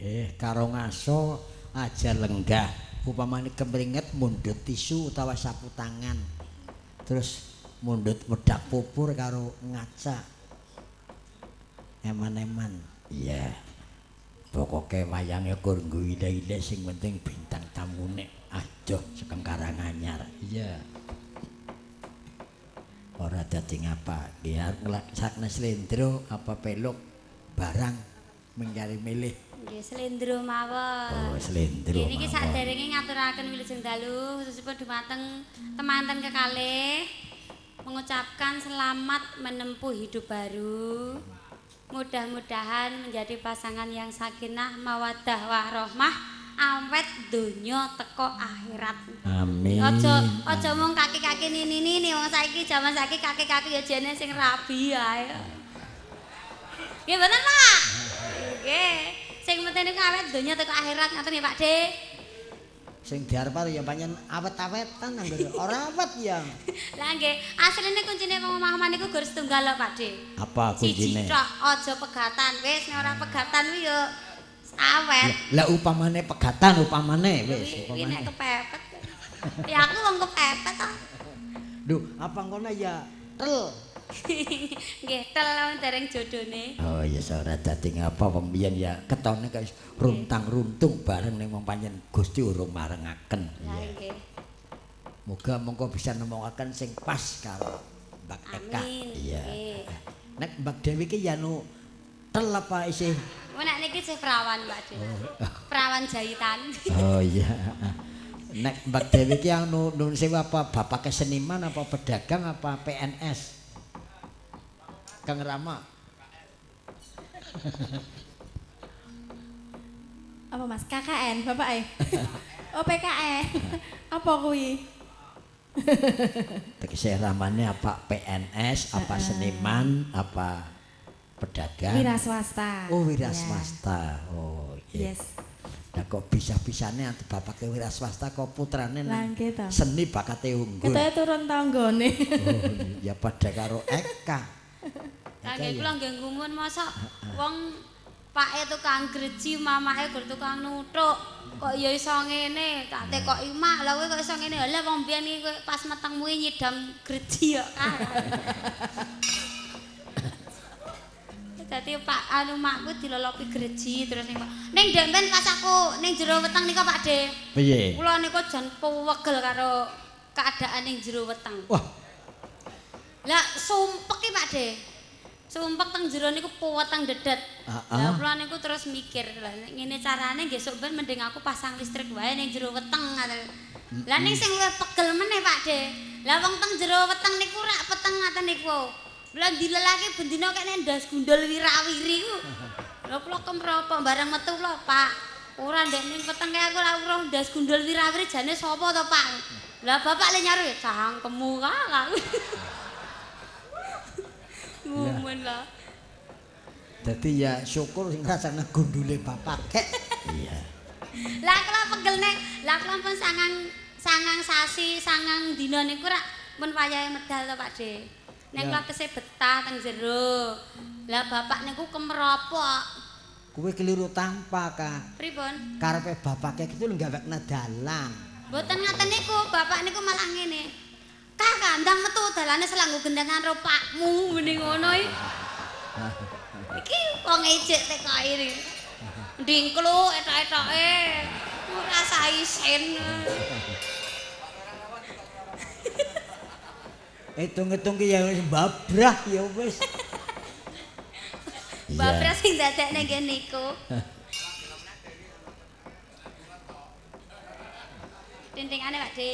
Nggih, karo ngaso aja lenggah. Upamane kemringet mundhut tisu utawa sapu tangan. Terus mundhut wedak pupur karo ngaca. Eman-eman. Iya. Pokoke wayange kur ngguile-ile sing penting bintang tamune adoh sekeng Karanganyar. Iya. Ora dadi ngapa. Nggih arep nglaksanakne slendro apa peluk barang mengkari milih. Nggih slendro mawon. Oh, slendro. Nggih niki saderenge ngaturaken wilujeng dalu khususipun dumateng temanten kekalih mengucapkan selamat menempuh hidup baru. Mudah-mudahan menjadi pasangan yang sakinah, mawaddah warahmah, awet donya teko akhirat. Amin. Aja mung kaki-kaki nini-nini wong saiki jaman saiki kaki-kaki ya jene sing rabi ae. Nggih mboten, Pak? Nggih. Sing penting niku awet donya teko akhirat ngoten ya, Pak De. Sing diarep ya pancen awet-awetan anggere ora awet ya. Lah nggih, asline kuncine wong omah-omahan niku gur setunggal lho, Pak De. Apa kuncine? Siji tok, aja pegatan. Wis nek ora pegatan kuwi ya awet. Lah upamane pegatan upamane wis upamane. Nek kepepet. Ya aku wong kepepet to. Lho, apa ngono ya tel. Nggih, tel wong dereng jodone. Oh ya ora dadi ngapa wong biyen ya ketone kaya runtang-runtung bareng ning wong pancen Gusti urung marengaken. Lah nggih. Muga mongko bisa nemokaken sing pas karo Mbak Eka. Iya. Nek Mbak Dewi ki ya nu tel apa isih? Nek niki isih perawan, Mbak Dewi. Perawan jahitan. Oh iya. Nek Mbak Dewi ki anu nun sewu apa bapake seniman apa pedagang apa PNS? Kang Rama. Apa Mas? KKN bapak e? Oh PKN. Apa kuwi? Tegese ramane apa PNS, apa seniman, apa pedagang? Wira swasta. Oh, wira swasta. Oh, iya. Yes. Lah kok bisa-bisane bapake wira swasta kok putrane seni bakate unggul. Ketoke turun tanggane. Oh, ya padha karo Eka. Lah nggih kula nggih gumun mosok wong pake tukang greji, mamake gur tukang nuthuk. Kok ya iso ngene, tak tekoki mak, lha kowe kok iso ngene? Lah wong biyen iki kowe pas metengmu nyidam greji kok kan. Dadi Pak anu makku dilolopi greji terus ning ning ndek ben pas aku ning jero weteng nika Pak De. Piye? Kula niku jan pewegel karo keadaan ning jero weteng. Wah. Lah sumpek iki Pak De. Sumpek teng jero niku puweteng dedet. Lah kula niku terus mikir, lah nek ngene carane nggih sok ben mending aku pasang listrik wae ning jero weteng ngoten. Lah ning sing luwih pegel meneh Pak De. Lah wong teng jero weteng niku rak peteng ngoten niku. Lah dilelake bendina kene ndas gundul wirawiri ku. Lah kula kemropok bareng metu kula, Pak. Ora ndek ning weteng aku ora weruh ndas gundul wirawiri jane sapa to, Pak? Lah bapak le nyaru ya cangkemmu kakak. Ngumun lah. Dadi ya syukur sing rasane gundule bapak kek. Iya. Lah kula pegel nek, lah kula pun sangang sasi, sangang dina niku rak mun wayahe medal to Pak De. Nek kula tesih betah teng jero. Lah bapak niku kemropok. Kuwi keliru tanpa, Kak. Pripun? Karepe bapake itu lho gawekne dalan. Mboten ngaten niku, bapak niku malah ngene. Kak, ndang metu dalane selanggo gendangan karo pakmu muni ngono iki. Iki wong ejek tekoki iki. Ndingkluk etok-etoke. Ora isin. Hitung-hitung ki ya wis babrah ya wis. Babrah sing dadekne nggih niku. Tintingane Pak De.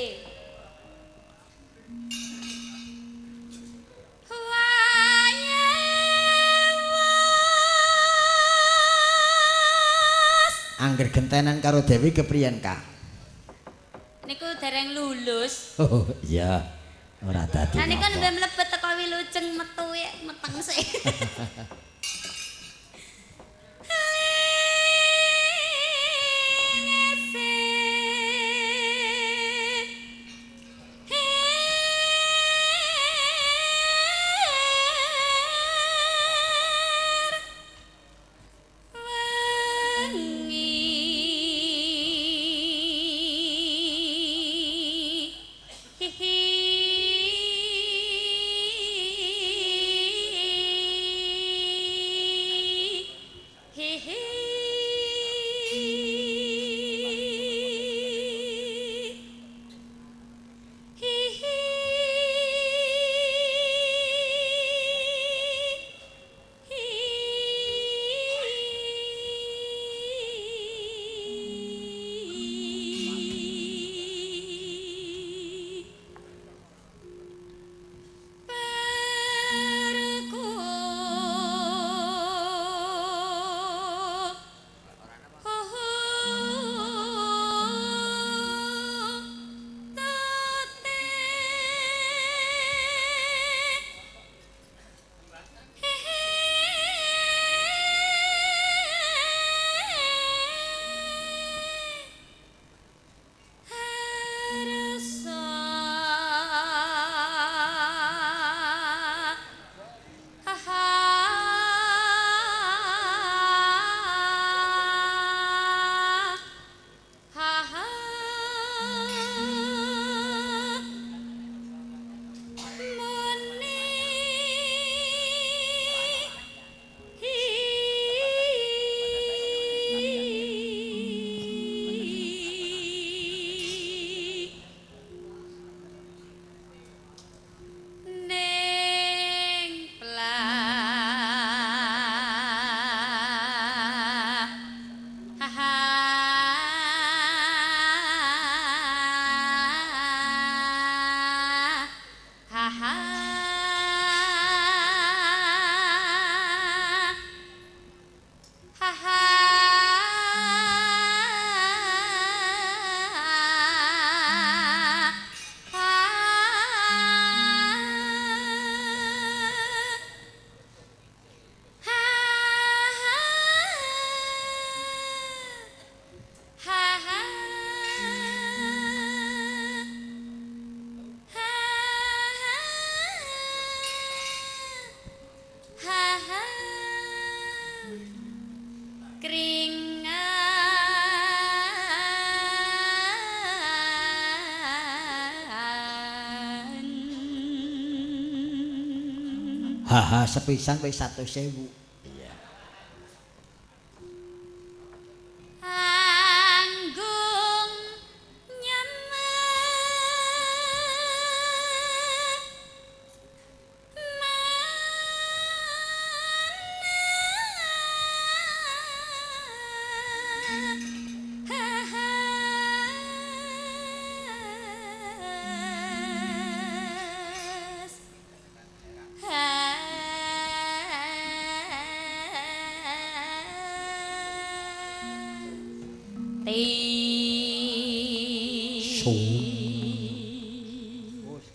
Angger gentenan karo Dewi kepriyen, Kak? Niku dereng lulus. Oh, iya. Ora dadi. Lah niku nembe mlebet teko wilujeng metu meteng sik. Wengi. Haha, sepisan wis 100.000. Iya. Anggung nyemek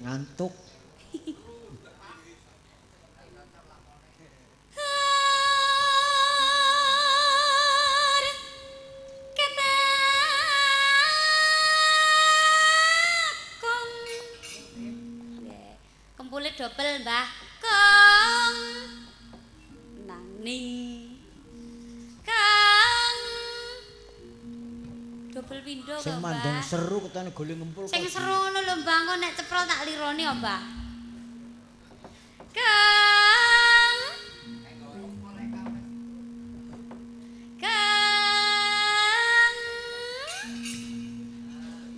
Ngantuk. Kempule dobel, Mbah. Kong nanging kang dobel pindho kok, Sing mandang seru ketane gole ngempul. Sing seru ngono lho, Mbah, engko nek ceprot tak lirone ya, Mbah. Kang Kang.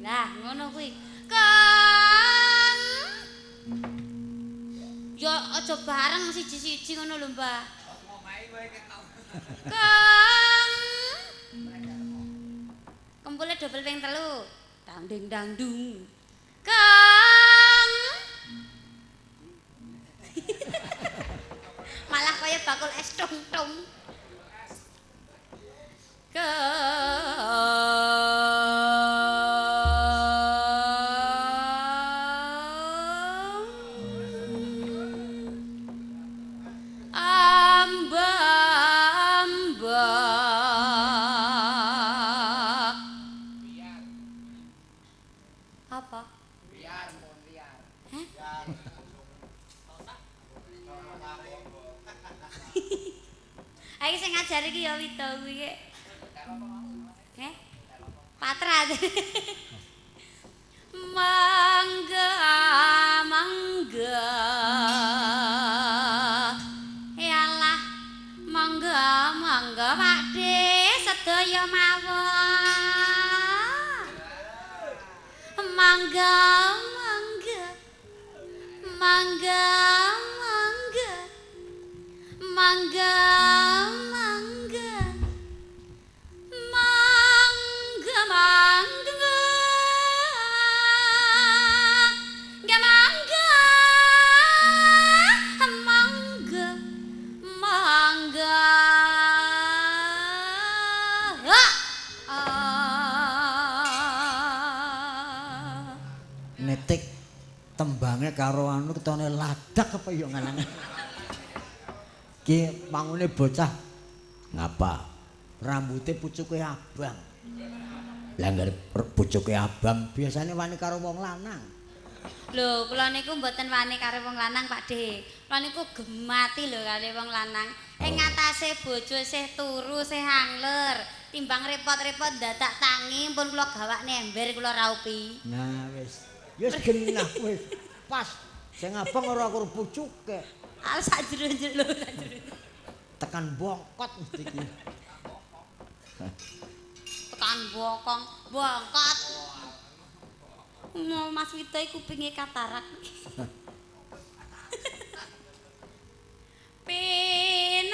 Lah, ngono kuwi. Kang. Ya aja bareng siji-siji ngono lho, Mbah. Kang. Kempule dobel ping 3. Dang ding dang dung. Kang. Malah kaya bakul es tung-tung. Kang. Amba amba. Apa? Liar, mohon liar. Hah? Ayo sing ngajar iki ya Wito kuwi ki. Heh? Patra. Mangga mangga. Yalah, mangga mangga Pak De. Sedaya mawon. Mangga mangga. Mangga mangga. Mangga mangga. Mangga mangga. Mangga mangga. Mangga. Netik tembangnya karo anu ketone ladak apa ya nganangan. Ki mangune bocah ngapa? Rambute pucuke abang. Lah ngger pucuke abang biasane wani karo wong lanang. Lho, kula niku mboten wani karo wong lanang, Pak De. Kula niku gemati lho kali wong lanang. Ing ngatasé bojo sih turu, sih angler, timbang repot-repot dadak tangi pun kula gawakne ember kula raupi. Nah wis. Ya wis genah wis. Pas sing abang ora kur pucuke. Ah sak jero-jero lho, sak jero. Tekan bongkot mesti iki. Tekan bokong, bongkot. Mau Mas Wito iku kupinge katarak. Pinaraing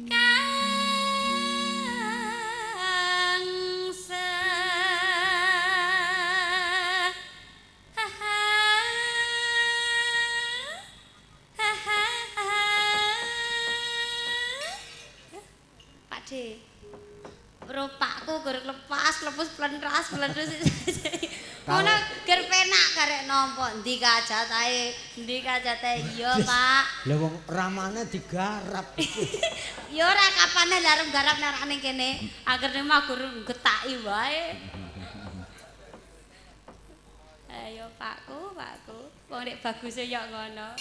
kang Pak De, rupakku gur lepas, lepus plentras, plentrus. Ngono ger penak karek nampa endi kajatae, endi kajatae. Iya, Pak. Lah wong ramane digarap. Ya ora kapane lha arep garap nek ning kene. Akhirnya mah gur getaki wae. Ayo Pakku, Pakku. Wong nek baguse ya ngono.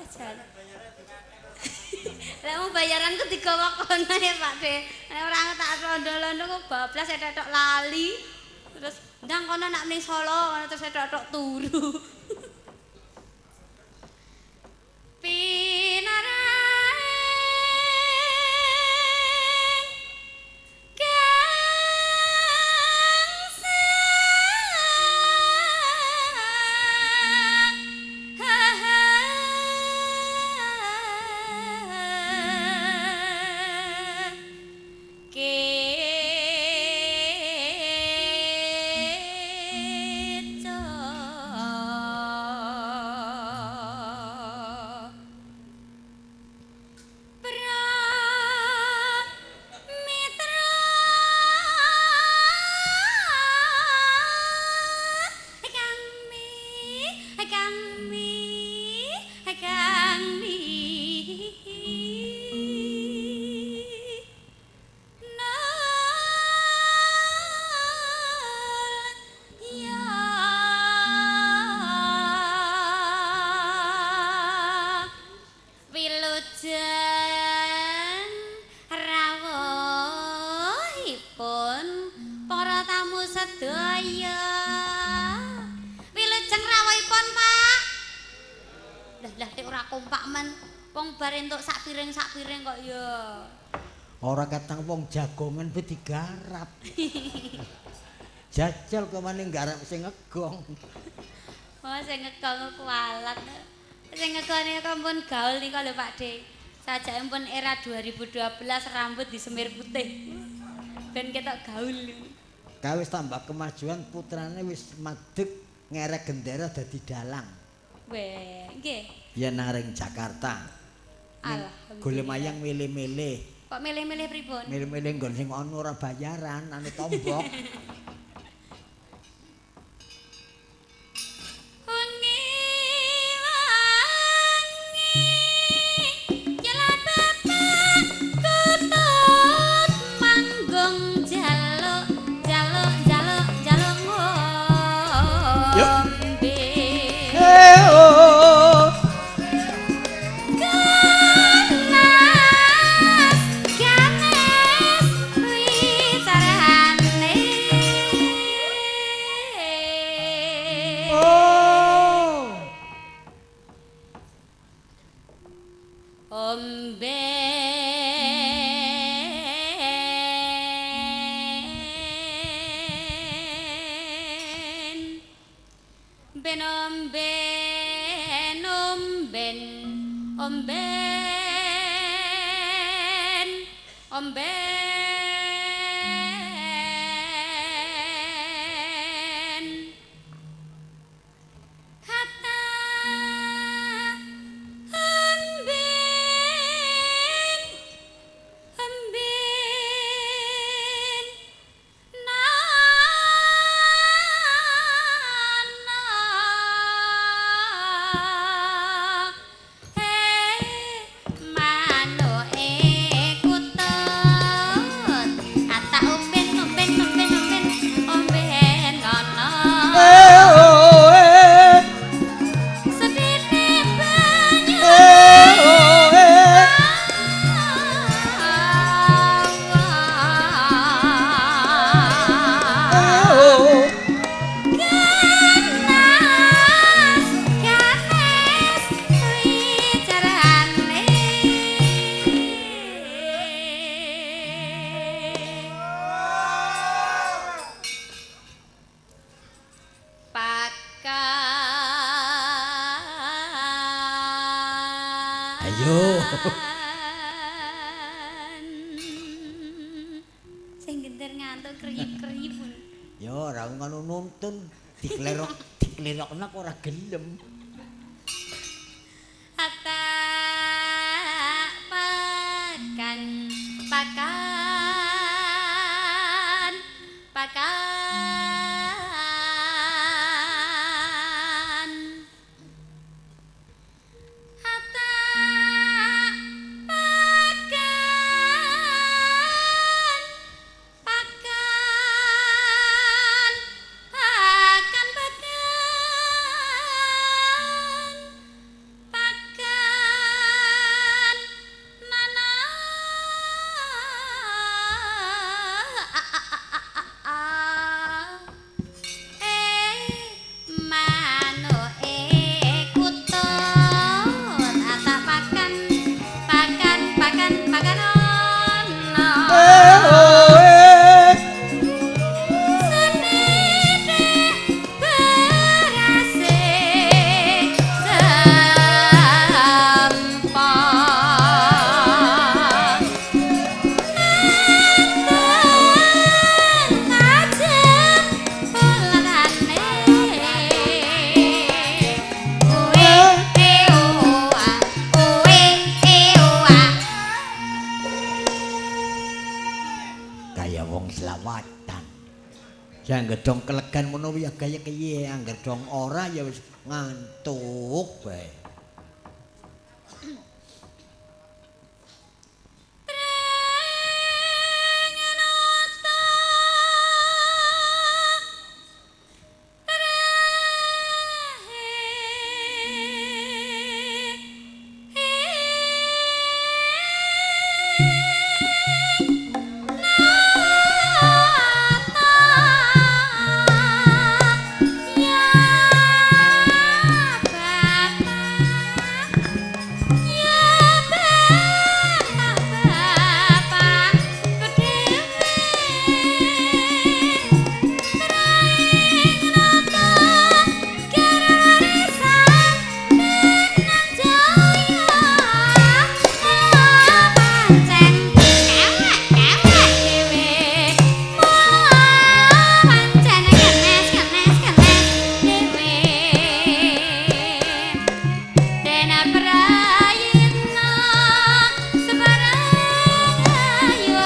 Jan. Lah mau bayaranku digawa kono ya Pak De. Nek ora tak rondo-rondo kok bablas ethok lali. Terus ndang kono nak ning Solo kono terus ethok turu. Pinaraing kang Wilujeng rawuhipun para tamu sedaya. Wilujeng rawuhipun, Pak. Lah lah nek ora kompak men, wong bar entuk sak piring kok ya. Ora ketang wong jagongan be digarap. Jajal kemane nggarap sing ngegong. Oh, sing ngegong kualat. Sing ngegong niku pun gaul nika lho Pak De. Sajake pun era 2012 rambut disemir putih. Ben ketok gaul. Kae wis tambah kemajuan putrane wis madeg ngerek gendera dadi dalang. Weh, nggih. Ya naring Jakarta. Alhamdulillah. Gole mayang milih-milih. Kok milih-milih pripun? Milih-milih nggon sing ana ora bayaran, anu tombok. Wengi wangi jalan bapak kutut manggung jaluk jaluk jaluk jaluk ngombe. Oh. Ganas ganas wicarane. Omben ben omben omben omben omben kata amben amben na na he manoke kutut ata omben omben omben omben omben ana sedene banyu. Ganas ganes wicarane. Pakan. Ayo. Sing gender ngantuk kriyip-kriyip. Ya ora ngono nuntun diklerok diklerokna kok ora gelem. Hatta pakan pakan pakan hatta pakan pakan pakan pakan pakan nana manoke kutut ata pakan pakan pakan pakan ana senene berase sempon tajem polanane oe e o a oe e o a. Kaya wong selawatan. Angger dong kelegan ngono ya gaya keye, angger dong ora ya wis ngantuk bae. Trengenata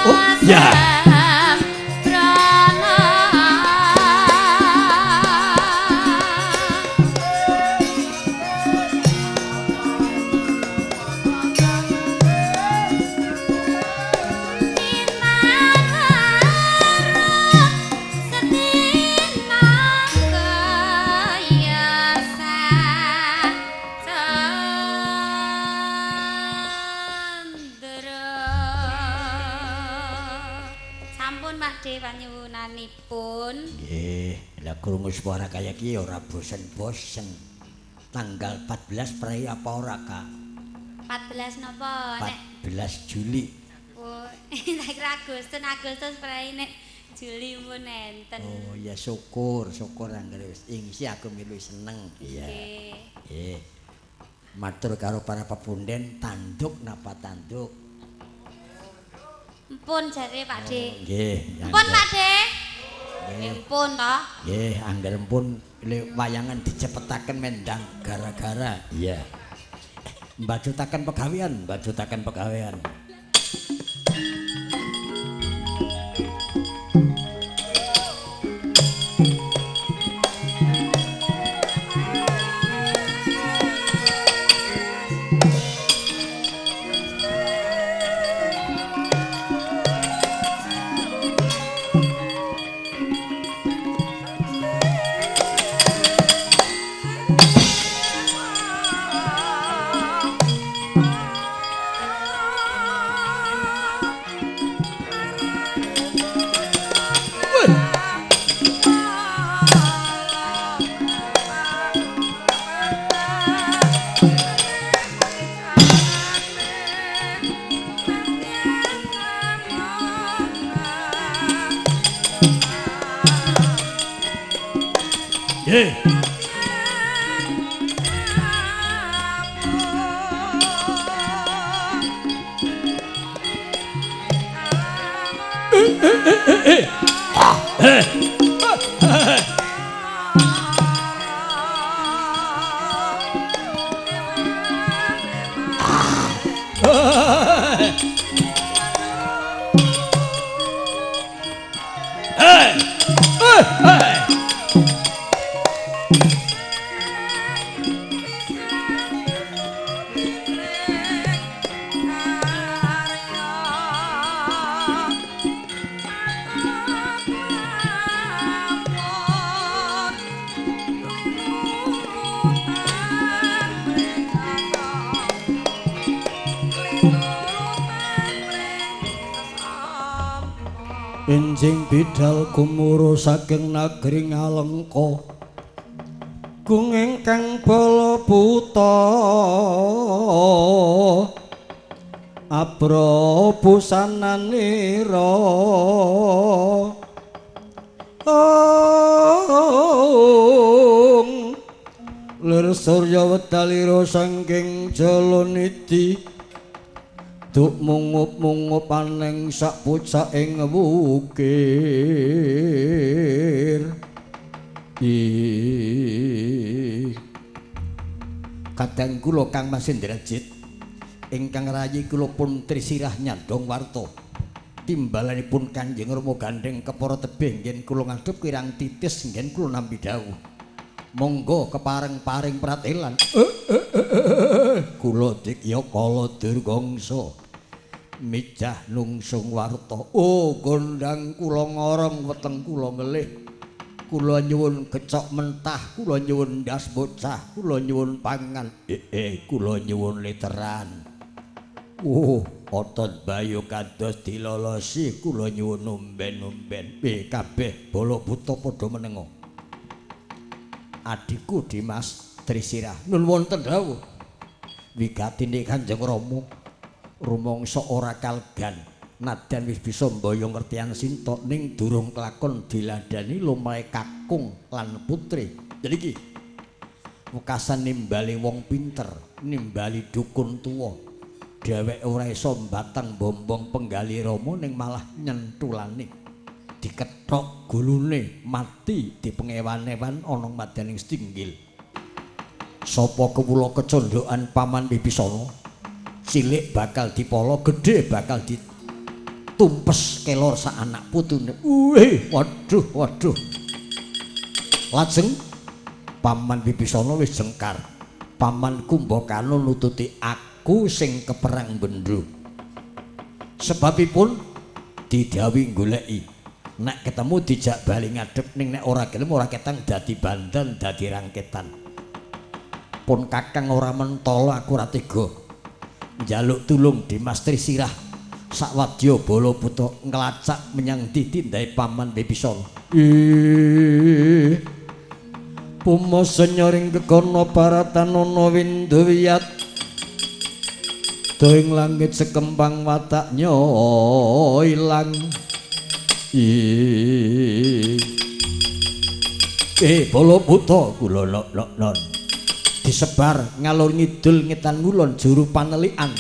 Oh, ya. Sampun Pak De panyuwunanipun. Nggih, lah krungu suara kaya iki ora bosen-bosen. Tanggal 14 prei apa ora, Kak? 14 napa nek 14 Juli. Oh, tak kira Agustus, Agustus prei nek Juli pun enten. Oh ya syukur, syukur anggere wis ingsi aku milu seneng. Iya. Nggih. Nggih. Matur karo para pepunden tanduk napa tanduk? Empun jare Pak De. Nggih. Empun Pak De. Nggih. Empun to. Nggih, angger empun wayangan dicepetaken mendang gara-gara. Iya. Mbacutaken pegawean, mbacutaken pegawean. Enjing bidal gumuru saking nagri Ngalengka gung ingkang bala buta abra busananira lir surya wedalira saking Jalanidhi duk mungup-mungup aneng sak pucaking wukir. Kadang kula Kang Mas Indrajit ingkang rayi kula pun trisirah nyandhong warta. Timbalanipun Kanjeng Rama gandheng kepara tebih ngen kula ngadhep kirang titis ngen kula nampi dawuh. Monggo kepareng paring pratelan. Kula dikya kala Durgangsa mijah nungsung warta. Oh gondang kula ngorong weteng kula ngelih. Kula nyuwun gecok mentah, kula nyuwun ndas bocah, kula nyuwun pangan. Kula nyuwun literan. Oh, otot bayu kados dilolosi, kula nyuwun umben-umben. Kabeh bala buta padha menengo. Adhiku Dimas Trisirah nun wonten dawuh. Wigatine Kanjeng Rama rumangsa ora kalgan nadyan wis bisa mboyong ngertian sinta ning durung kelakon diladani lumahe kakung lan putri. Jadi iki wekasan nimbali wong pinter, nimbali dukun tuwa. Dheweke ora iso mbatang bombong penggali Rama ning malah nyentulane. Dikethok gulune mati dipengewan-ewan ana madyaning stinggil. Sapa kewula kecondhokan Paman Wibisana? Cilik bakal dipala, gedhe bakal ditumpes kelor sak anak putune. Wih, waduh, waduh. Lajeng Paman Wibisana wis jengkar. Paman Kumbakarna nututi aku sing keperang bendho. Sebabipun didhawuhi goleki. Nek ketemu dijak bali ngadhep ning nek ora gelem ora ketang dadi bandan, dadi rangketan. Pun kakang ora mentala aku ora tega. Njaluk tulung Dimas Trisirah sakwadya bala buta nglacak menyang ditindahe Paman Wibisana. Pumasa nyoring gegono baratanana winduyat Seda ing langit sekembang wataknya ilang. Bala buta kula lok-lok disebar ngalor ngidul ngetan ngulon juru panelikan.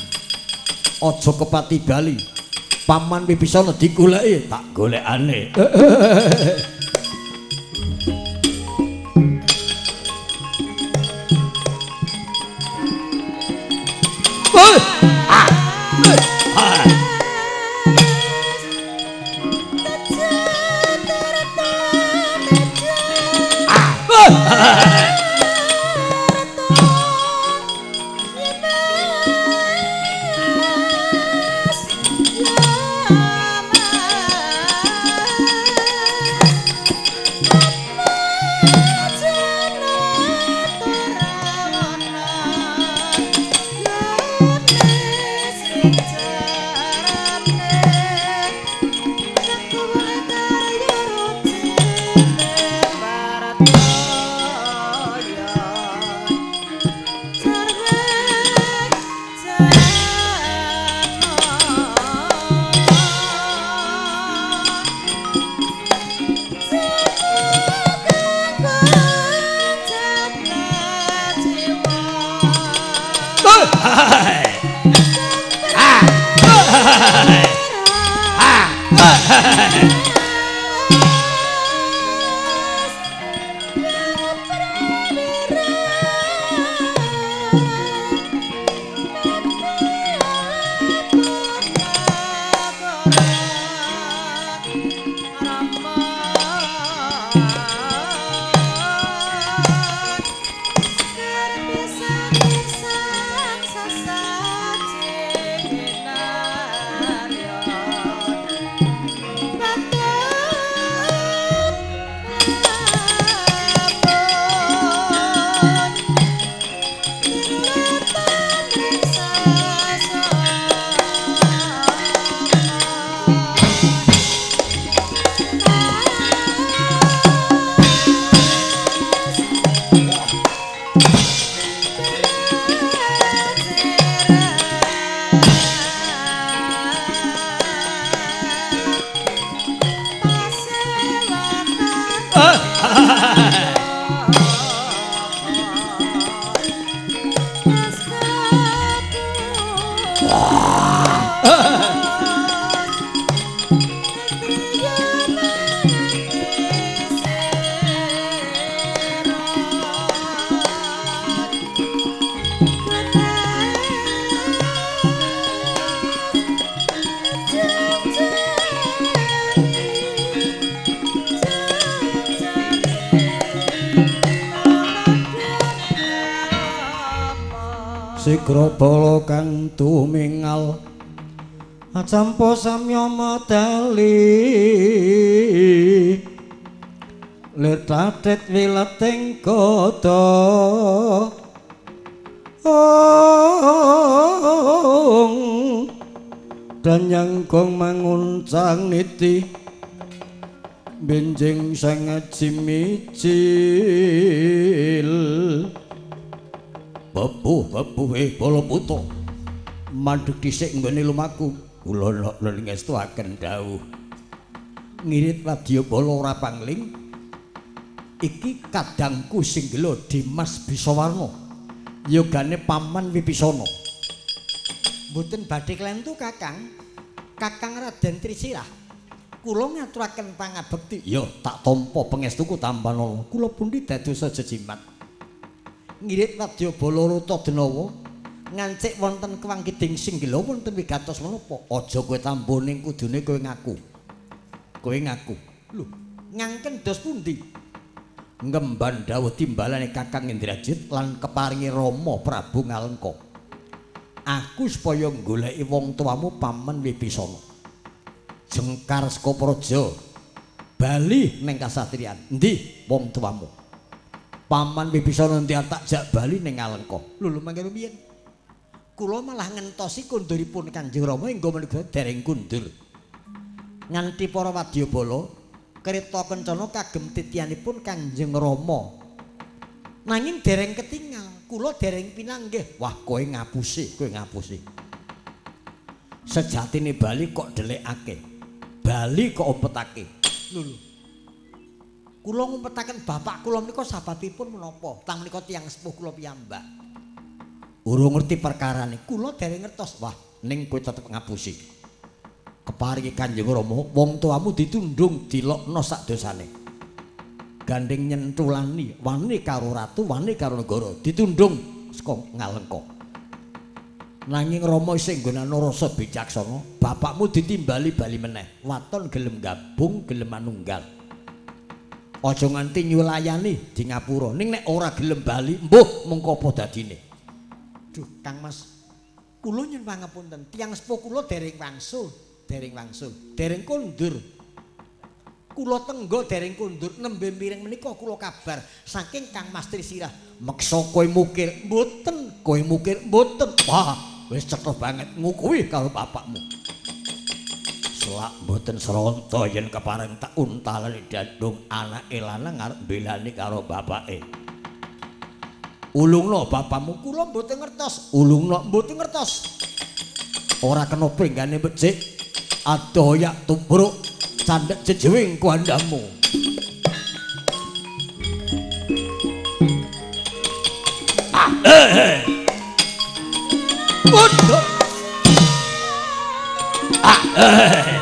Aja kepati bali. Paman Wibisana digoleki tak golekane. Sigra bala kang tumingal acampa samya medali lir tatet wileting gada danyang gong manguncang niti benjing sang ajimicil. Bebuh bala putra mandheg dhisik nggone lumaku kula lek ngestuaken dawuh ngirit wadya bala ora pangling iki kadangku sing gelo Dimas Bisawarna yogane paman Wibisana. Mboten badhe klentu Kakang. Kakang Raden Trisirah kula ngaturaken pangabekti. Ya tak tampa pangestuku tampanana kula pundi dados jejimat ngirit wadya bala Rata Denawa ngancik wonten kewangkiding singgela wonten wigatos menapa. Aja kowe tambo ning kudune kowe ngaku. Kowe ngaku. Lho, ngangken dos pundi? Ngemban dawuh timbalane Kakang Indrajit lan keparingi Rama Prabu Ngalengka. Aku supaya goleki wong tuamu Paman Wibisana. Jengkar saka praja bali ning kasatriyan. Endi wong tuamu? Paman Wibisana endi tak jak bali ning Ngalengka. Lho lho mangke rumiyin. Kula malah ngentosi kunduripun Kanjeng Rama hingga menika dereng kundur. Nganti para wadyabala kereta kencana kagem titianipun Kanjeng Rama. Nanging dereng ketingal, kula dereng pinanggih. Wah, kowe ngapusi, kowe ngapusi. Sejatine bali kok dhelekake. Bali kok umpetake. Lho lho. Kula ngumpetaken bapak kula menika sababipun menapa? Tang menika tiyang sepuh kula piyambak. Urung ngerti perkarane. Kula dereng ngertos. Wah, ning kowe tetep ngapusi. Keparingi Kanjeng Rama, wong tuamu ditundung dilokno sak dosane. Gandeng nyentulani wani karo ratu, wani karo negara, ditundung saka ngalengka. Nanging Rama isih nggonano rasa bicaksana, bapakmu ditimbali bali meneh. Waton gelem gabung, gelem manunggal. Aja nganti nyulayani di ngapura. Ning nek ora gelem bali, mbuh mengko apa dadine. Duh, Kang Mas, kula nyuwun pangapunten, tiyang sepuh kula dereng wangsul, dereng wangsul, dereng kondur. Kula tenggo dereng kondur, nembe mireng menika kula kabar saking Kang Mas Trisirah. Meksa kowe mukir, mboten, kowe mukir, mboten. Wah, wis cetha banget ngukuhi karo bapakmu. Selak mboten sronta yen kepareng tak untalane dandung anake lanang arep mbelani karo bapake. Ulungno bapakmu, kula mboten ngertos. Ulungno mboten ngertos. Ora kena pringgane becik, adoyak tumbruk candhek jejewing kuandhamu. Ah, eh. Waduh. Ah, eh.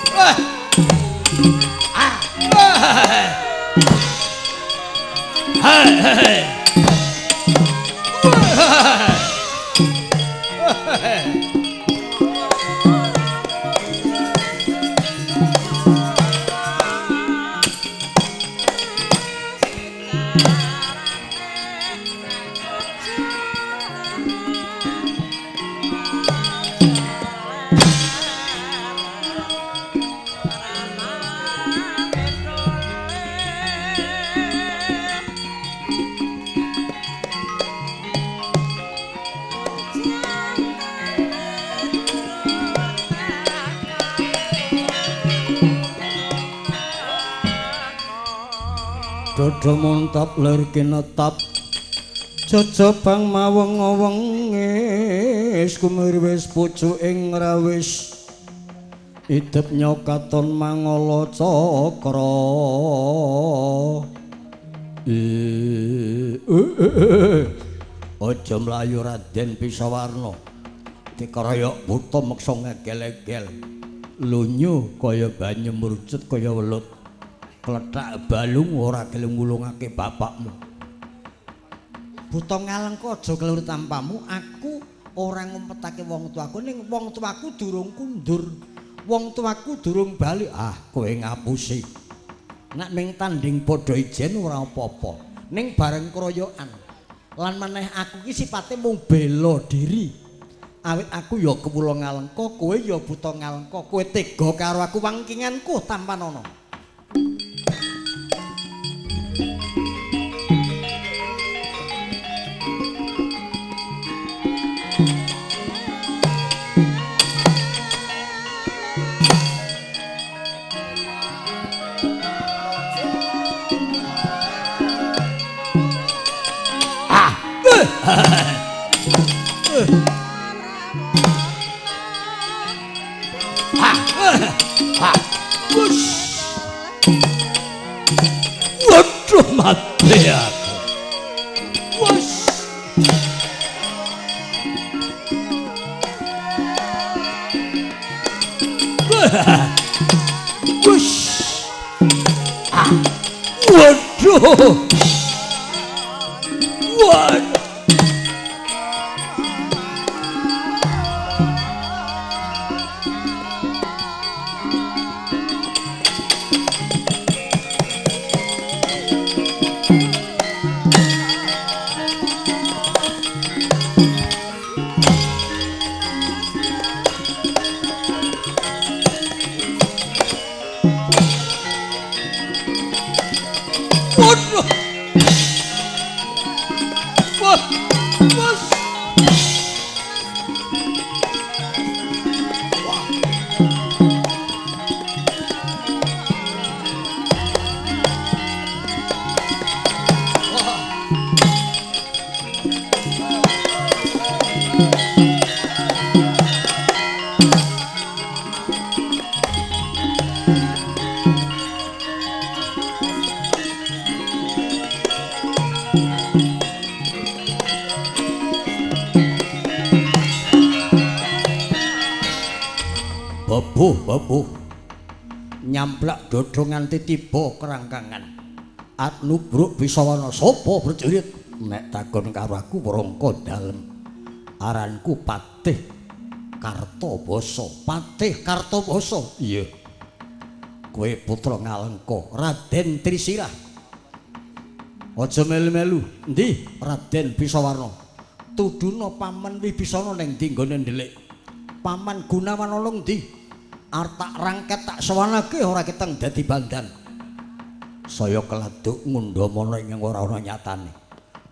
Ah! Dodo montap lir kinetap jejebang maweng-wengis kumir wis pucuk ing rawis idep nyokaton mangala cakra. Aja mlayu Raden Bisawarna dikeroyok buta meksa ngegel-egel lunyu kaya banyu mrucut kaya welut klethak balung ora gelem ngulungake bapakmu. Buta Ngalengka aja keluru tampamu, aku ora ngumpetake wong tuaku ning wong tuaku durung kundur. Wong tuaku durung bali. Ah, kowe ngapusi. Nek ming tanding padha ijen ora apa-apa. Ning bareng kroyokan. Lan meneh aku ki sipate mung bela diri. Awit aku ya kewula Ngalengka, kowe ya buta Ngalengka, kowe tega karo aku wangkinganku tampanana. Waduh mati aku. Wus. Wus. Waduh. Waduh. Babuh nyamplak dada nganti tiba kerangkangan. Atnubruk Bisawana sapa prajurit? Nek takon karo aku Wrangka dalem. Aranku Patih Kartabasa. Patih Kartabasa. Iya. Kowe putra Ngalengka, Raden Trisirah. Aja melu-melu. Endi Raden Bisawarna? Tuduna paman Wibisana ning ndi nggone ndelik? Paman Gunawan ana ndi? Arep tak rangket tak sowanake ora keteng dadi bandan. Saya keladuk ngundhamana ing ora ana nyatane.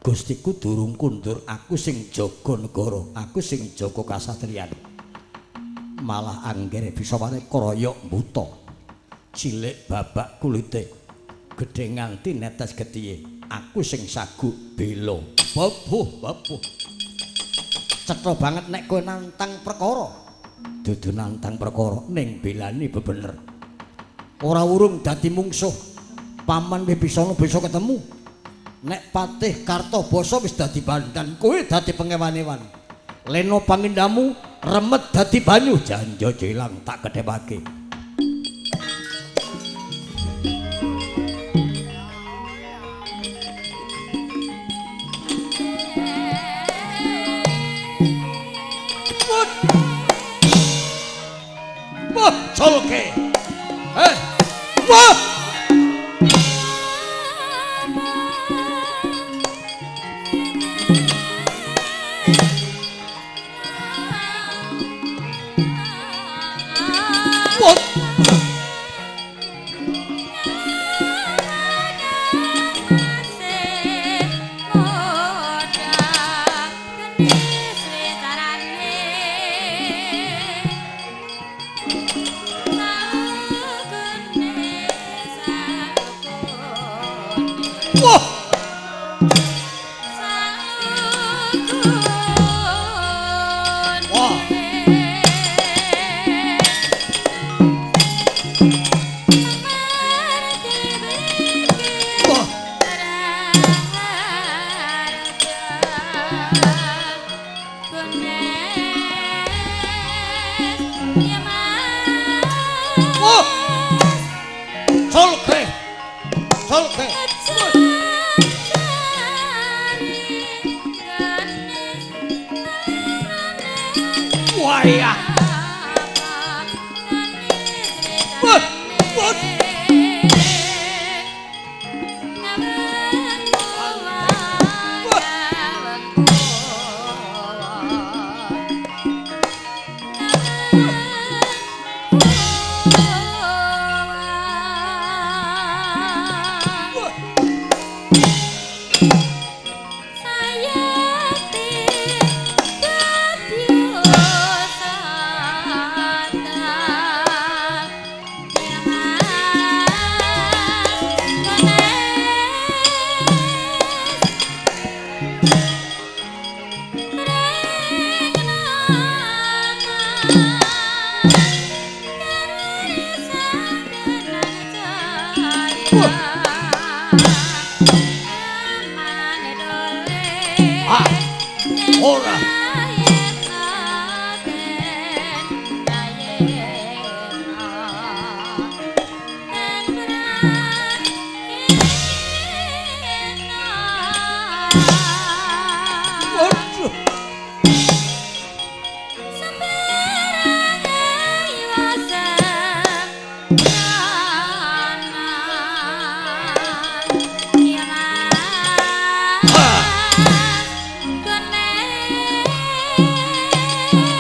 Gustiku durung kundur, aku sing jaga negara, aku sing jaga kasatriyan. Malah anggere Bisawane kroyok buta. Cilik babak kulite, gedhe nganti netes getihe. Aku sing saguk bela. Babuh, babuh. Cetha banget nek kowe nantang perkara. Dudu nantang perkara ning belani bebener. Ora urung dadi mungsuh. Paman Wibisana bisa ketemu. Nek Patih Kartabasa wis dadi bandan, kowe dadi pengewan-ewan. Lena pangindamu remet dadi banyu, janjo ilang tak kedhepake. Colke. Eh. Wah. Wah. Wah. Wah. Wah. Wah. Colke. Colke. Wah ya. Wah. Wah. Ah. Ora. Waduh.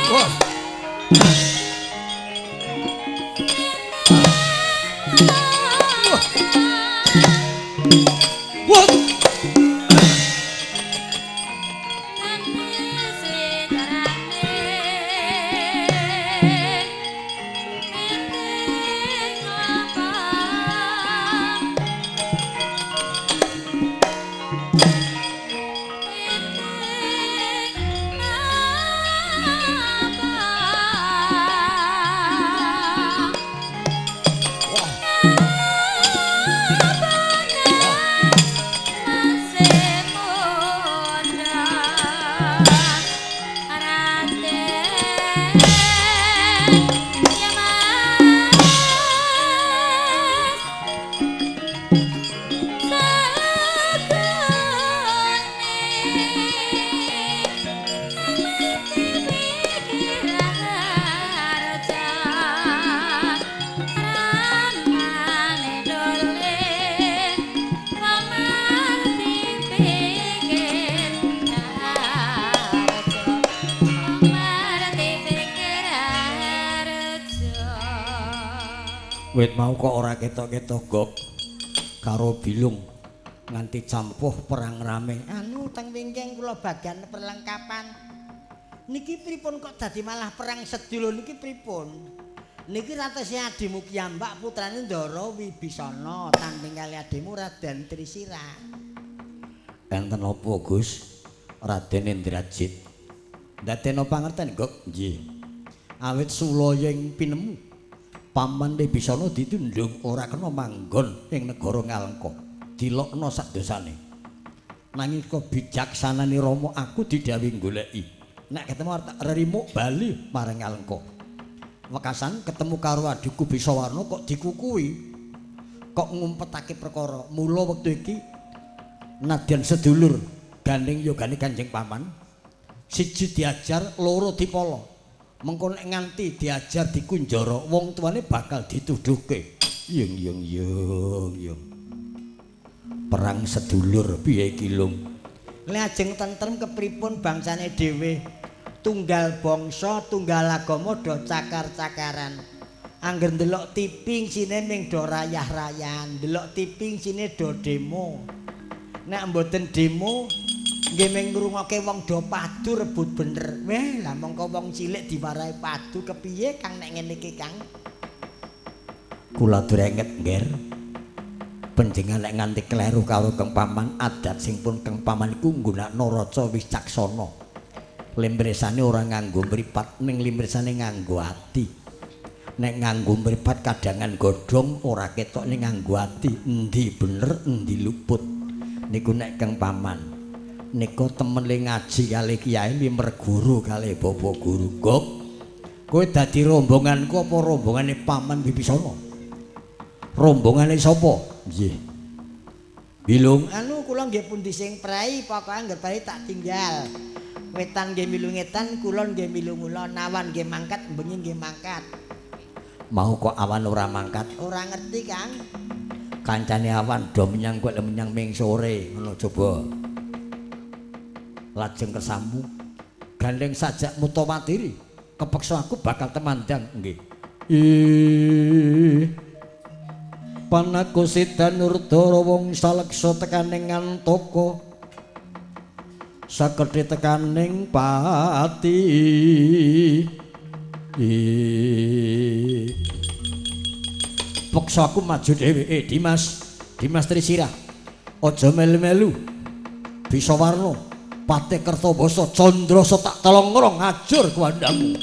Wah. Wah. Wit mau kok ora ketok-ketok gok karo bilung nganti campuh perang rame. Anu teng wingking kula bagian perlengkapan. Niki pripun kok dadi malah perang sedulur niki pripun? Niki ratese adimu kiyambak putrane Ndara Wibisana tanding kali adimu Raden Trisira. Enten apa Gus? Raden Indrajit. Ndadekno pangerten gok? Nggih. Awit sulaya ing pinemu Paman Wibisana ditundhung ora kena manggon ing negara Ngalengka. Dilokno sak dosane. Nanging kebijaksanane Rama aku didhawuhi goleki. Nek ketemu arep tak rerimuk bali marang Ngalengka. Wekasan ketemu karo adhiku Bisawarna kok dikukuhi. Kok ngumpetake perkara. Mula wektu iki nadyan sedulur gandeng yogane Kanjeng Paman. Siji diajar, loro dipala. Mengko nek nganti diajar dikunjara, wong tuane bakal dituduhke. Yung yung yung yung. Perang sedulur piye iki, Lung? Lajeng tentrem kepripun bangsane dhewe? Tunggal bangsa, tunggal agama do cakar-cakaran. Angger ndelok TV sine ming do rayah-rayan, ndelok TV sine do demo. Nek mboten demo nggih ming ngrungokke wong do padu rebut bener. Weh, lah mongko wong cilik diwarahi padu kepiye Kang nek ngene iki, Kang? Kula drenget, Ngger. Panjenengan nek nganti kleru karo Kang Paman, adat sing pun Kang Paman iku nggunakno raca wicaksana. Limresane ora nganggo mripat, ning limresane nganggo ati. Nek nganggo mripat kadangan godhong ora ketok, ning nganggo ati endi bener endi luput. Niku nek Kang Paman nika temen le ngaji kalih kiai limer guru kalih bapak guru. Gok, kowe dadi rombonganku apa rombongane Paman Wibisana? Rombongane sapa? Nggih. Bilung anu kula nggih pundi sing prei, pokoke angger prei tak tinggal. Wetan nggih milu ngetan, kulon nggih milu ngulon, awan nggih mangkat, bengi nggih mangkat. Mau kok awan ora mangkat? Ora ngerti, Kang. Kancane awan do menyang kowe menyang ming sore, ngono coba. Lajeng kersamu gandeng sajak mutawatiri, kepeksa aku bakal temandang nggih. Ih. Panaku sidan nurdara wong saleksa tekaning ngantaka. Sakedhe tekaning pati. Peksa aku maju dhewe. Dimas, Dimas Trisirah. Aja melu-melu. Bisa warna Patih Kertabasa Candrasa tak telongrong ngajur kuwandamu.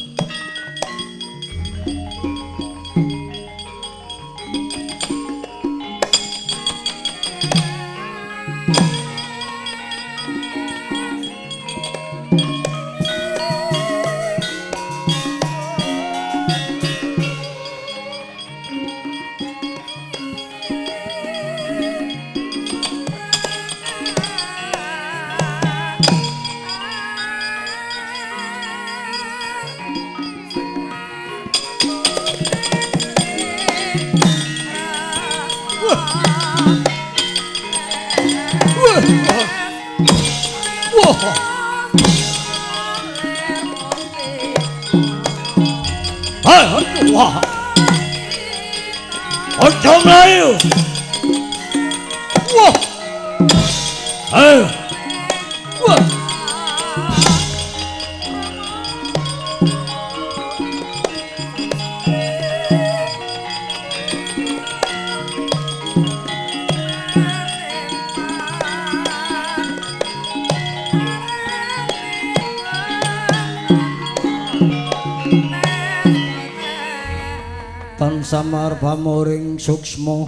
Wah. Aja mlayu. Wah. Ayo. Wah. Samar pamuring suksma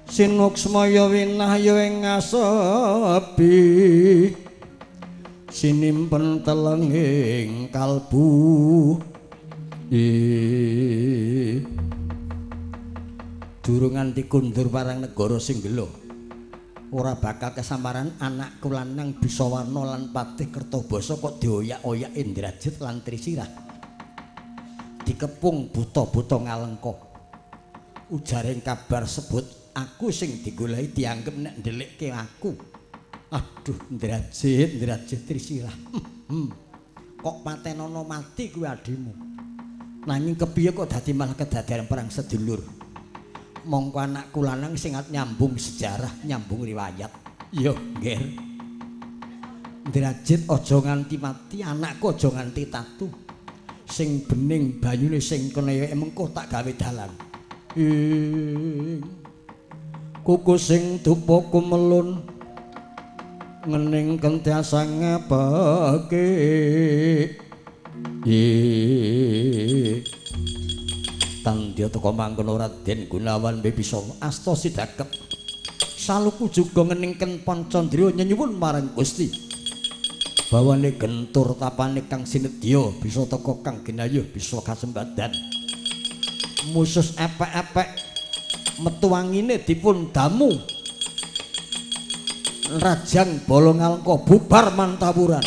sinuksma ya winahya ing ngasepi sinimpen telenging kalbu. Durung nganti kundur marang negara Singgela ora bakal kesamaran anakku lanang Bisawarna lan Patih Kertabasa kok dioyak-oyak Indrajit lan Trisirah. Dikepung buta-buta ngalengka. Ujaring kabar sebut aku sing digoleki dianggep nek ndelikke aku. Aduh, Indrajit, Indrajit Trisirah. Kok patenono mati kuwi adimu. Nanging kepiye kok dadi malah kedadian perang sedulur. Mongko anakku lanang sing nyambung sejarah, nyambung riwayat. Yo, Ngger. Indrajit aja nganti mati, anakku aja nganti tatu. Sing bening banyune sing kene mengko tak gawe dalan. Ing kuku sing dupa kumelun ngening kentiasa ngapake. Tandya teka mangkono Raden Gunawan Wibisana asta sidakep. Saluku juga ngeningken Pancandriya nyenyuwun marang Gusti. Bawane gentur tapane kang sinedya bisa teka kang ginayuh bisa kasembadan. Musus epek-epek metu angine dipun damu. Rajang bala ngalengka bubar mantawuran.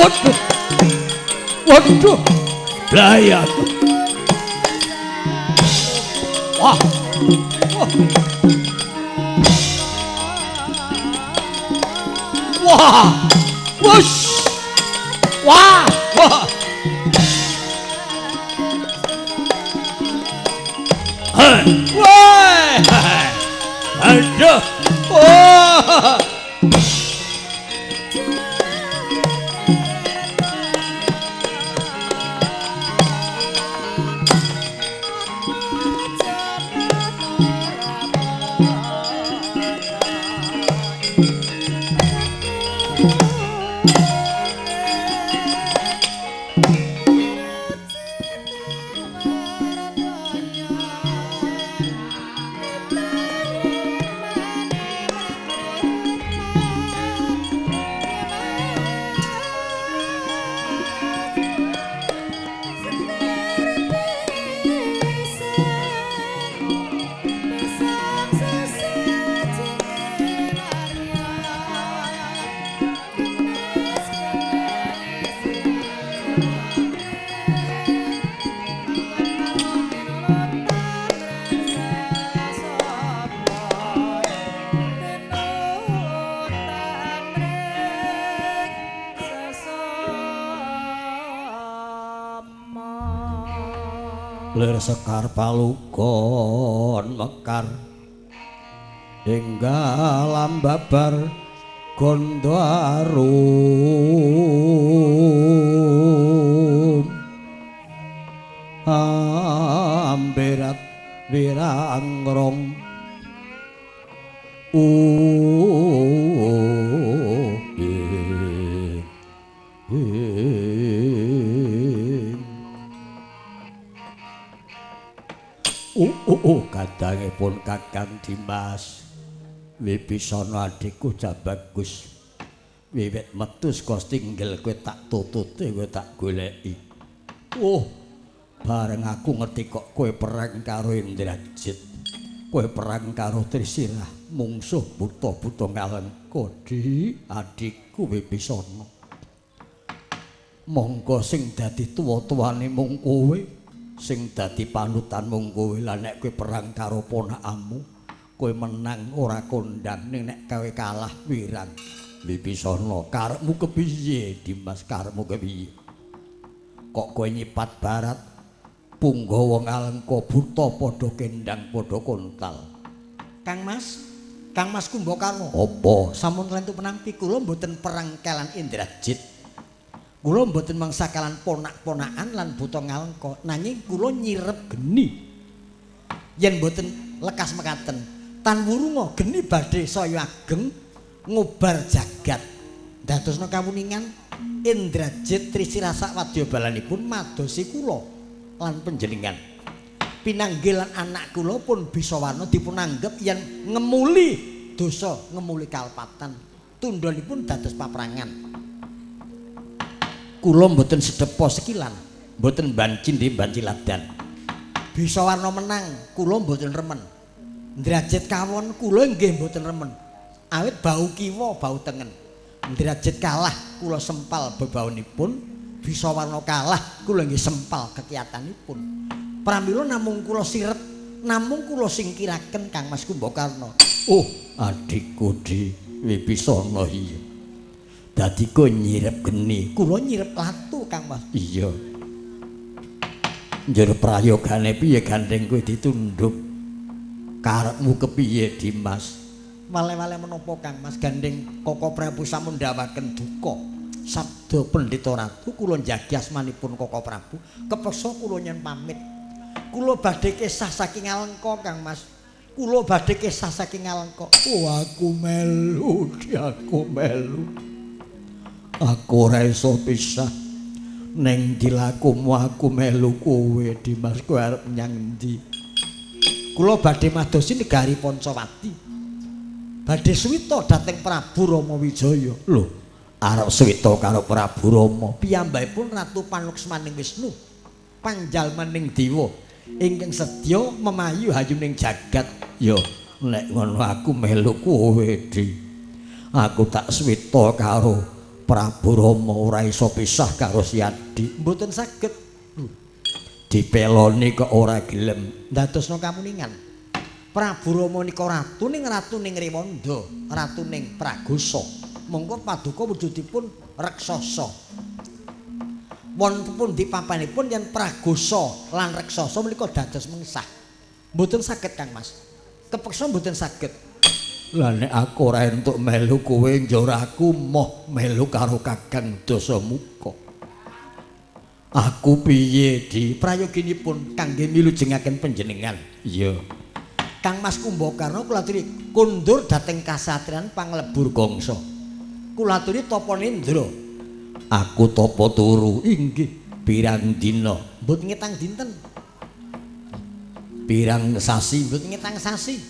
Waduh. Waduh. Blayat. Wah. Wah. Wush. Wah. Wah. Wah. Aduh. Wah. Lir sekar palugon mekar enggal ambabar gondo arum amberat wirangrong kadangipun Kakang Dimas Wibisana adhiku Jabagus wiwit metu saka tinggel kowe tak tutute kowe tak goleki. Oh, bareng aku ngerti kok kowe perang karo Indrajit, kowe perang karo Trisirah, mungsuh buta-buta Ngalengka. Di adhiku Wibisana, monggo sing dadi tuwa-tuwane mung kowe, sing dadi panutan mung kowe. Lah nek kowe perang karo ponakanmu, kowe menang ora kondang, ning nek kowe kalah wirang. Wibisana, karepmu kepiye Dimas, karepmu kepiye? Kok kowe nyipat barat punggawa Ngalengka buta padha kendang padha kontal. Kang Mas, Kang Mas Kumbakarna. Apa? Sampun lentu penampi kula mboten perang kalan Indrajit. Kula mboten mangsa kalan ponak-ponakan lan buta Ngalengka, nanging kula nyirep geni. Yen mboten lekas mekaten, tan wurunga geni badhe saya ageng ngobar jagat. Dadosna kawuningan Indrajit Trisirah sawadya balanipun madosi kula lan panjenengan. Pinanggih lan anak kula pun Bisawarna dipun anggep yen ngemuli dosa, ngemuli kalpatan. Tundhonipun dados paprangan. Kula mboten sedepa sekilan, mboten banci ndi banci ladan. Bisawarna menang, kula mboten remen. Indrajit kawon, kula nggih mboten remen. Awit bau kiwa, bau tengen. Indrajit kalah, kula sempal bebaunipun. Bisawarna kalah, kula nggih sempal kekiyatanipun. Pramila namung kula sirep, namung kula singkiraken Kang Mas Kumbakarna. Oh, adikku Di Wibisana iya. Dadi kowe nyirep geni, kula nyirep latu Kang Mas. Iya. Njur prayogane piye gandeng kowe ditunduk? Karepmu kepiye Dimas? Wale-wale menapa Kang Mas, gandeng Koko Prabu sampun ndawaken duka. Sabda Pendhita Ratu kula njagi asmanipun Koko Prabu, kepeksa kula nyen pamit. Kula badhe kesah saking Alengka Kang Mas. Kula badhe kesah saking Alengka. Oh, aku melu, aku melu. Aku ora iso pisah. Ning dilakumu aku melu kowe Dimas, kowe arep nyang endi? Kula badhe madosi negari Pancawati. Badhe suwita dhateng Prabu Rama Wijaya. Lho, arep suwita karo Prabu Rama. Piyambakipun Ratu Panuksmaning Wisnu, panjalmaning dewa ingkang sedya memayu hayuning jagat. Ya, nek ngono aku melu kowe, Di. Aku tak suwita karo Prabu Rama ora iso pisah karo Siadi. Mboten saged. Dipeloni kok ora gelem. Ndadosno kamuningan. Prabu Rama nika ratu ning ratu ning Rewanda, ratu ning Pragosa. Mongko paduka wujudipun raksasa. Wonten pundi papanipun yen Pragosa lan raksasa menika dados mengsah. Mboten saged Kang Mas. Kepeksa mboten saged. Lah nek aku ora entuk melu kowe njur aku moh melu karo Kakang Dasamuka. Aku piye di prayoginipun kangge milujengaken panjenengan. Iya. Kang Mas Kumbakarna kula aturi kundur dhateng kasatriyan Panglebur Gangsa. Kula aturi tapa nindra. Aku tapa turu inggih pirang dina mboten ngetang dinten. Pirang sasi mboten ngetang sasi.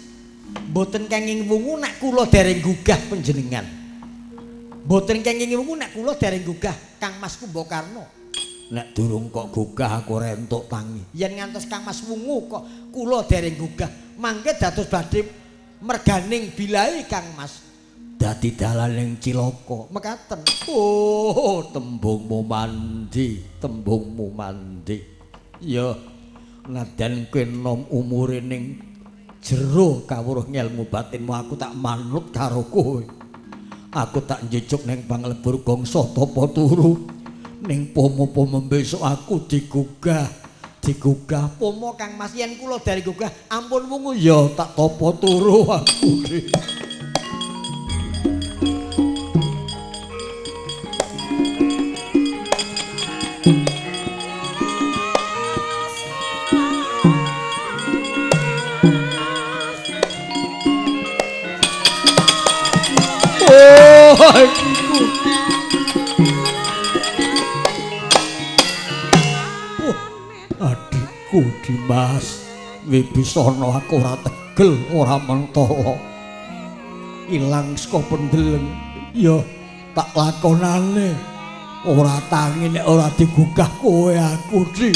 Mboten kenging wungu nek kula dereng gugah panjenengan. Mboten kenging wungu nek kula dereng gugah Kang Mas Kumbakarna. Nek durung kok gugah aku ora entuk tangi. Yen ngantos Kang Mas wungu kok kula dereng gugah, mangke dados badhe merganing bilahi Kang Mas. Dadi dalaning cilaka. Mekaten. Oh, tembungmu mandi, tembungmu mandi. Ya, nadan kowe nom umure ning jero kawruh ngelmu batinmu aku tak manut karo kowe. Aku tak njujuk ning Panglebur Gangsa tapa turu. Ning pomo-pomo besok aku digugah, digugah pomo Kang Mas yen kula dari gugah ampun wungu ya tak tapa turu aku. Oh, adikku. Oh, adikku Dimas, Wibisana aku ora tegel, ora mentala. Ilang saka pendeleng. Ya tak lakonane. Ora tangi nek ora digugah kowe aku, Di.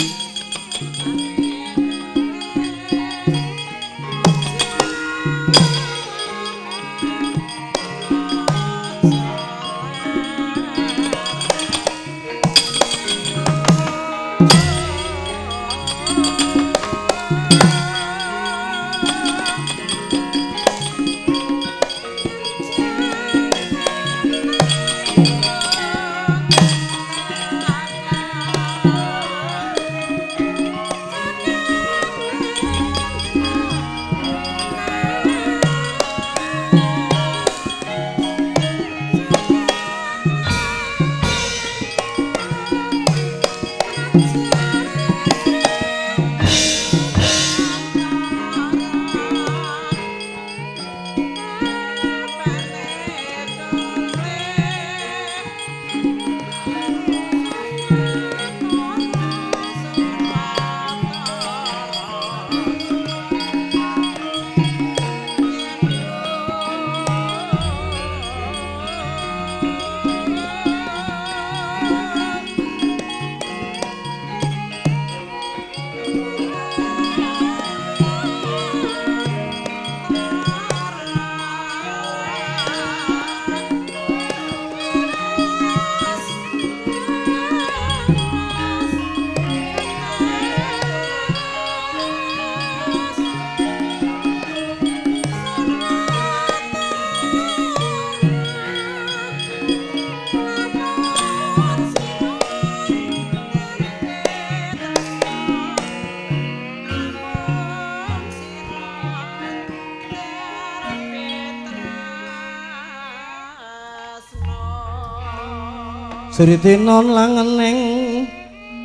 Sritinon langening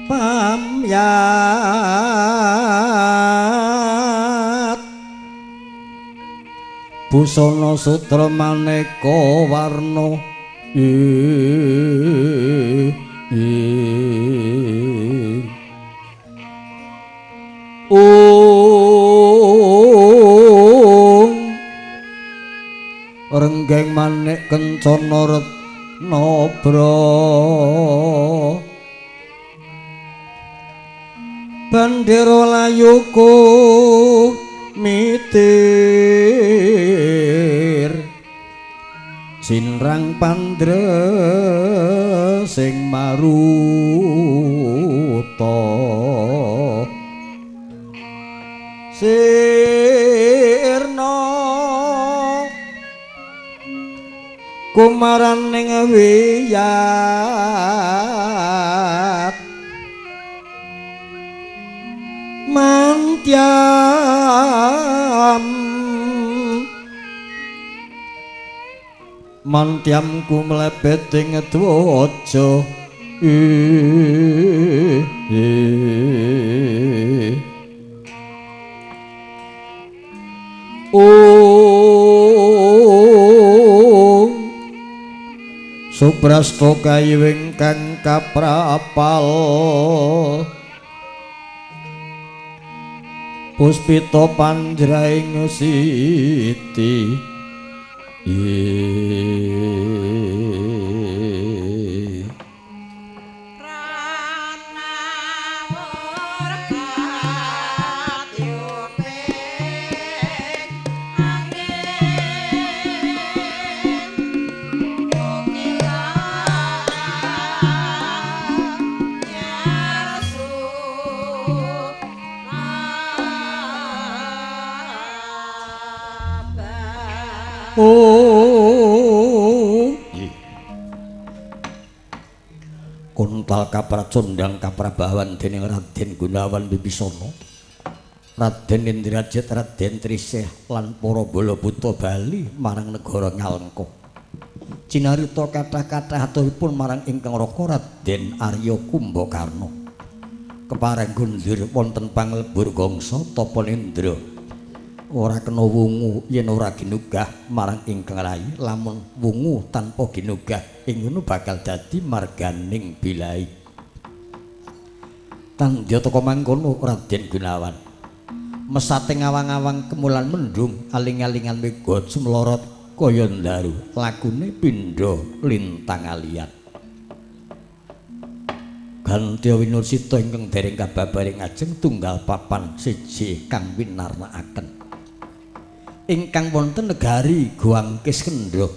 pamyat busana sutra maneka warna renggeng manik kencana retna bandera layuku mitir sinrang pandreng sing maruta sirna kumaraning wiyat mantyam mantyam ku mlebet ing dwaja. Suprasta kayu ingkang kaprapal puspita panjraing siti. Kuntal kapracondang kaprabawan dening Raden Gunawan Wibisana, Raden Indrajit, Raden Triseh lan para bala buta bali marang negara Ngalengka. Cinarita kathah-kathah aturipun marang ingkang raka Raden Arya Kumbakarna. Kepareng gundur wonten panglebur gangsa tapa nendra. Ora kena wungu yen ora ginugah marang ingkang rai, lamun wungu tanpa ginugah ing ngono bakal dadi marganing bilai. Tandya teka mangkono Raden Gunawan. Mesate ngawang-awang kemulan mendung, aling-alingan mega sumlorot kaya ndaru, lakune pindha lintang alian. Gantya winursita ingkang dereng kababaring ajeng tunggal papan siji kang winarnakaken. Ingkang wonten negari Goang Kiskendha.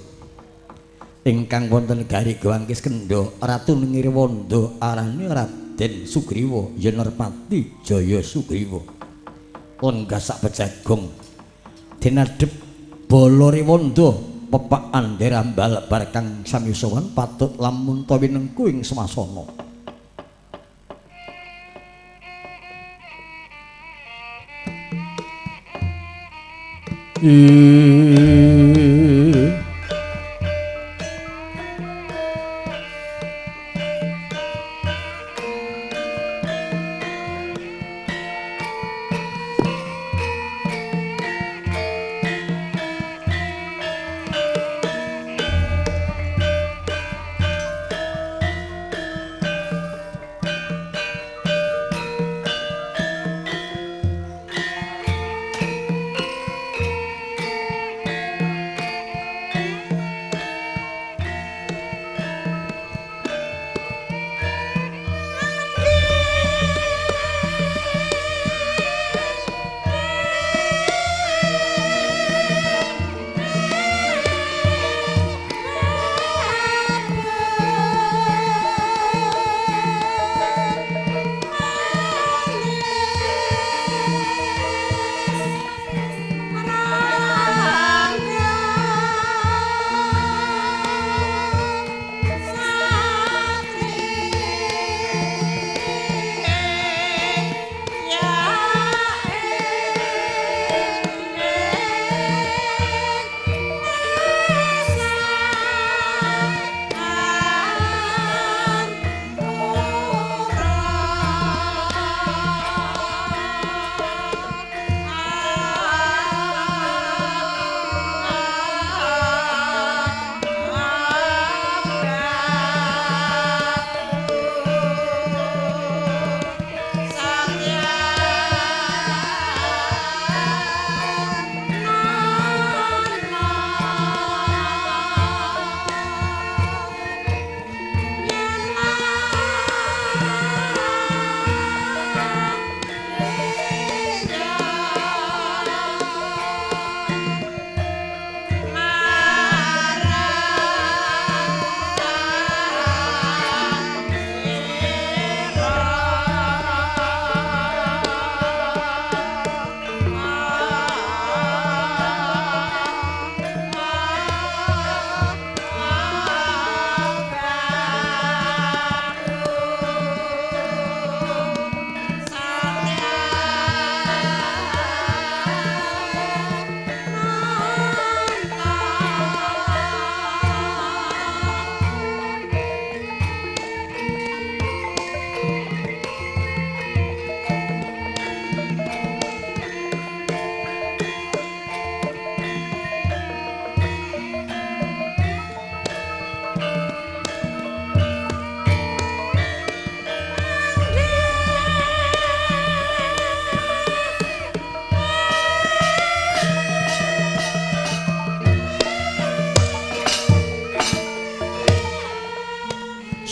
Ingkang wonten negari Goang Kiskendha, Ratu Nirwanda arane Raden Sugriwa ya Nerpati Jaya Sugriwa. Lenggah sak pejagong dinadhep bala Rewanda pepakan derambal bar kang sami sowan patut lamun ta winengku ing smasana.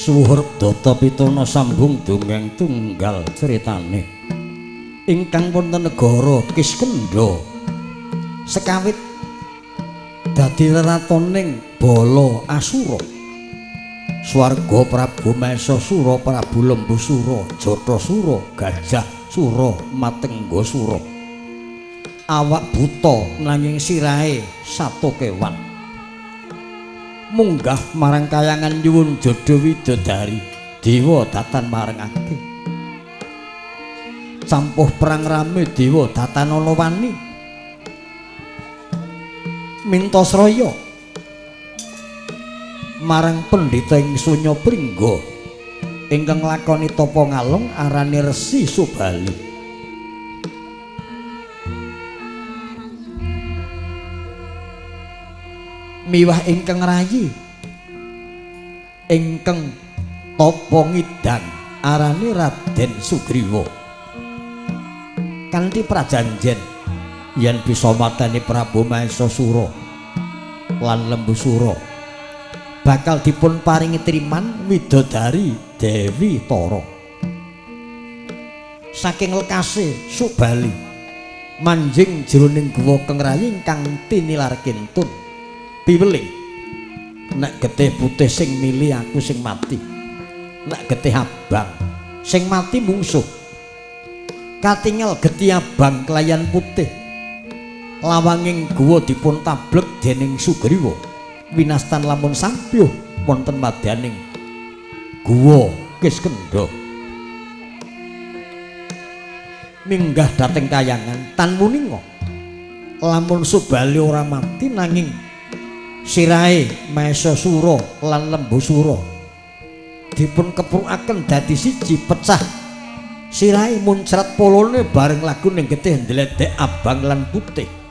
Suhur Data Pitana sambung dongeng tunggal critane. Ingkang wonten negara Kiskendha sekawit dadi reratoning Bala Asura. Swarga Prabu Maesasura, Prabu Lembusura, Jatasura, Gajah Sura, Matengga Sura. Awak buta nanging sirahe sato kewan. Munggah marang kayangan nyuwun jodho widodari, dewa datan marengake. Campuh perang rame dewa datan ana wani. Minta sraya marang pendhita ing Sunya Pringga ingkang nglakoni tapa ngalung arane Resi Subali. Miwah ingkang rayi ingkang tapa ngidang arane Raden Sugriwa. Kanthi prajanjen yen bisa mateni Prabu Maesasura lan Lembusura bakal dipun paringi triman widodari Dewi Tara. Saking lekase Subali manjing jroning guwa keng rayi ingkang tinilar kintun. Piweling nek getih putih sing mili aku sing mati, nek getih abang sing mati mungsuh. Katingal getih abang kelayan putih, lawanging guwa dipun tablek dening Sugriwa. Winastan lamun sampyuh wonten madyaning guwa Kiskendha. Minggah dhateng kayangan tan muninga lamun Subali ora mati nanging sirahe Maesasura lan Lembusura dipun keprukaken dadi siji pecah. Sirahe muncrat polone bareng lagu ning getih ndledek abang lan putih.